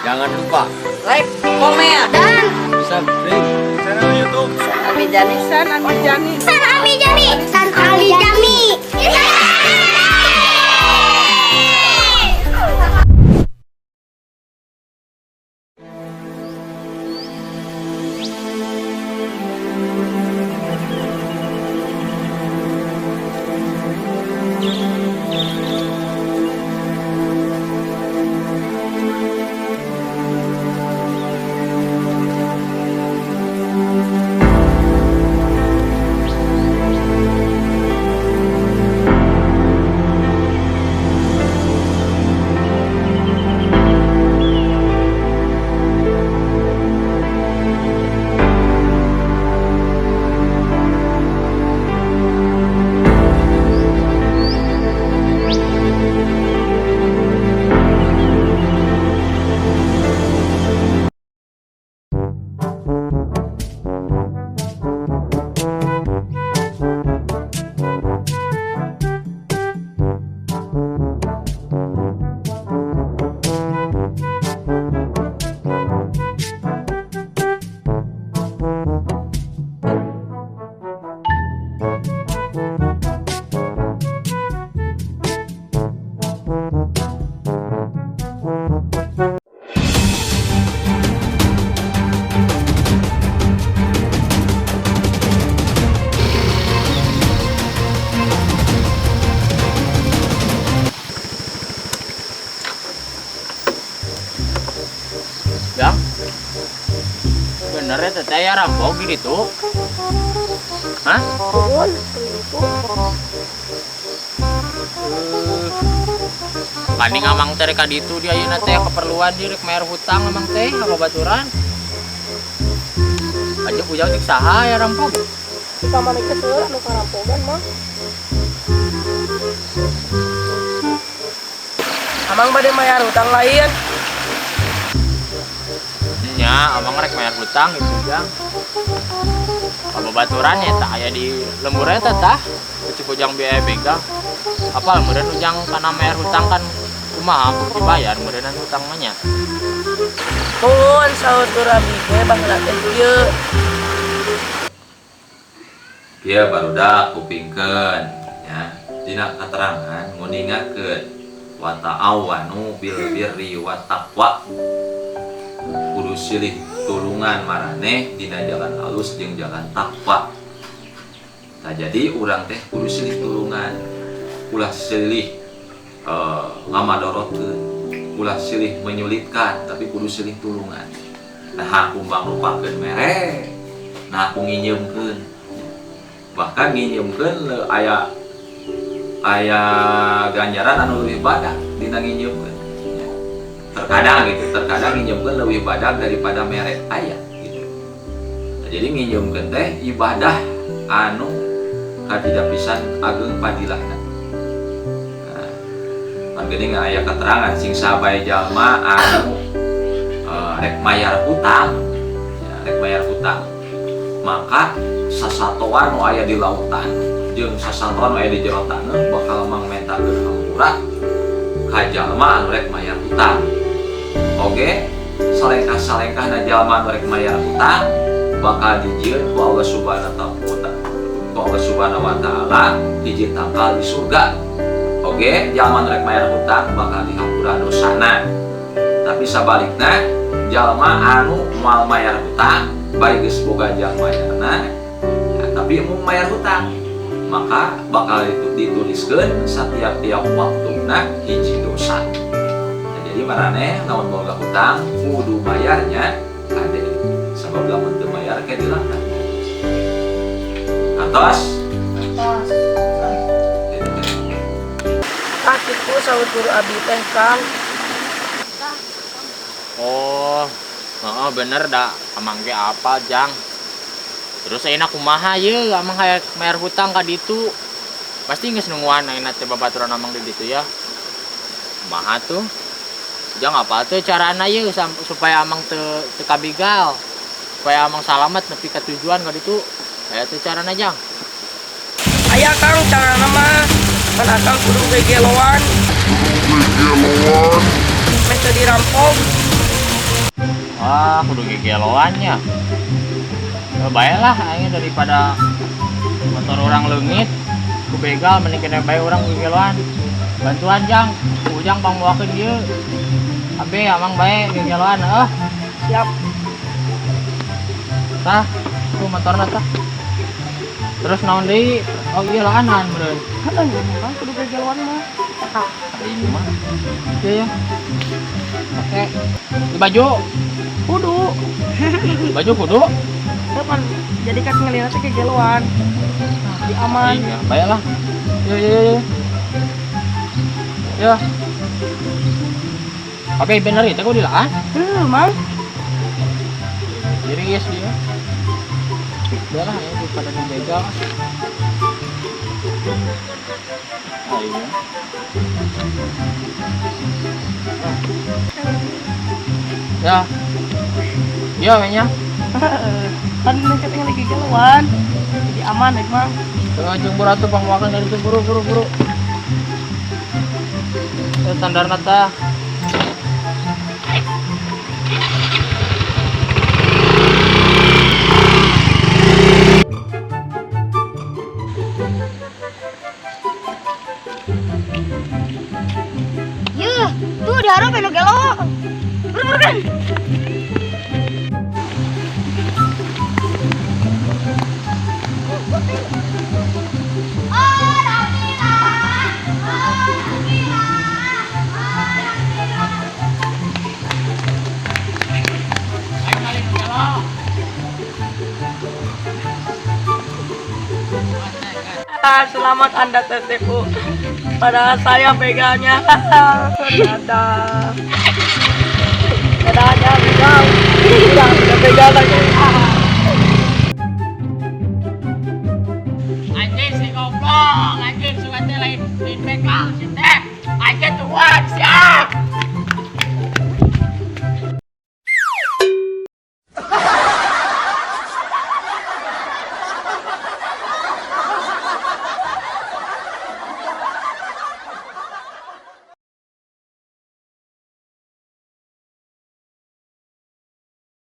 Jangan lupa Like, komen, Dan subscribe channel YouTube Ami Jani, San Ami Jani. San Ami Jami. San Ali Jami. Jang, bener ya teteh ya rampok gitu? Hah? Paning amang teh rek ka ditu di ayeuna teh keperluan di rek mayar hutang amang teh ka babaturan. Aja ujang cek saha ya rampok? Di kamar ieu seueur anu karampogan mah. Amang bade mayar hutang lain. Nya, amang rek mayar hutang gitu jang. Ka babaturan ya tak aya di lembur eta tah. Cek ujang biaya begang. Apa meureun ujang kana mayar hutang kan kumaha kudu dibayar meureunnan hutang mah nya. Nuhun saur guru abi teh baheula teh kieu. Kieu barudak kupingkeun ya. Dina katerangan nguningakeun wa ta'awanu bil birri wat taqwa. Kudu silih tulungan maraneh dina jalan alus jeung jalan takwa. Nah, jadi urang teh kudu silih tulungan, ulah silih ngamadorotkeun, ulah silih menyulitkan, tapi kudu silih tulungan. Nah, aku mangrupakeun mere, nah aku nginjeumkeun. Bahkan nginjeumkeun aya aya ganjaran anu leuwih badag dina nginjeumkeun. Terkadang gitu, terkadang nginjeumkeun leuwih badag daripada mere aya gitu. Nah, jadi nginjeumkeun teh ibadah anu kadida pisan ageng padilahna. Nah, pan geuning aya keterangan sing sabae jalma anu rek mayar hutang, ya, rek mayar hutang, maka sasatoan nu aya di lautan jeung sasatoan nu aya di jero taneuh bakal mangmentakeun hampura ka jalma anu rek mayar hutang. Oke, salengkah-salengkahna jalma anu rek mayar hutang bakal dijieun ku Allah Subhanahu wa taala, ku Allah Subhanahu wa taala hiji tangkal di surga. Oke, jalma anu rek mayar hutang bakal dihampura dosana. Tapi sabalikna jalma anu moal mayar hutang bae geus boga jang mayarna, ya, tapi mau mayar hutang maka bakal itu dituliskeun setiap-tiap waktuna hiji dosa. Nah, jadi maraneh lamun boga hutang kudu bayarnya kade, sabab lamun teu bayar ke dilaknat. Atos? Tos. Ah kitu saur guru abi teh Kang. Oh, heeh bener da, amang ge apa jang. Terus ayeuna kumaha ye amang hayang mayar hutang ka ditu. Pasti geus nungguan ayeuna teh babaturan amang di ditu ya. Kumaha tuh? Jang apa tuh carana ye supaya amang teu kabigal? Supaya amang salamat nepi ka tujuan ka ditu. Aya teu carana jang? Aya Kang carana mah kan akang kudu gegeloan. Meh teu dirampok. Wah, kudu gegeloan nya. Ya, bae lah aing daripada motor urang leungit ku begal, mending kena bae urang gegeloan. Bantuan, Jang. Ujang pangbawakeun ieu. Abe amang bae gegeloan heuh. Siap. Tah, ku motorna tah. Terus naon deui? Oh iya, laanan meureun. Heeh, Mang, kudu gegeloan mah. Ah, Aing mah. Iya ya. Oke. Di baju, kudu. Baju kudu. Teu pan jadi kan ngelihat teh gegeloan. Di aman. Iya, bae lah. Yo yo yo yo. Ya. Oke, bener itu kok dilaan. Heuh, Mang. Jadi yes dia. Udah lah ya, daripada dibegal. Ah, iya. Ya. Iya, kayaknya. Kan katanya lagi gegeloan. Jadi aman ya, Mang. Tengah jeung buru atuh, pangwakan dari itu, buru buru buru. Eh, standarna tah. Yuh, tuh diharap anu gelo. Buru buru kan. Ayo kali nu gelo. Ah, selamat Anda tertipu. Padahal saya begalnya. Dadah. Dadah aja begal. Udah begal lagi. Ah. Anjing si goblok, anjing suka teh lain lain.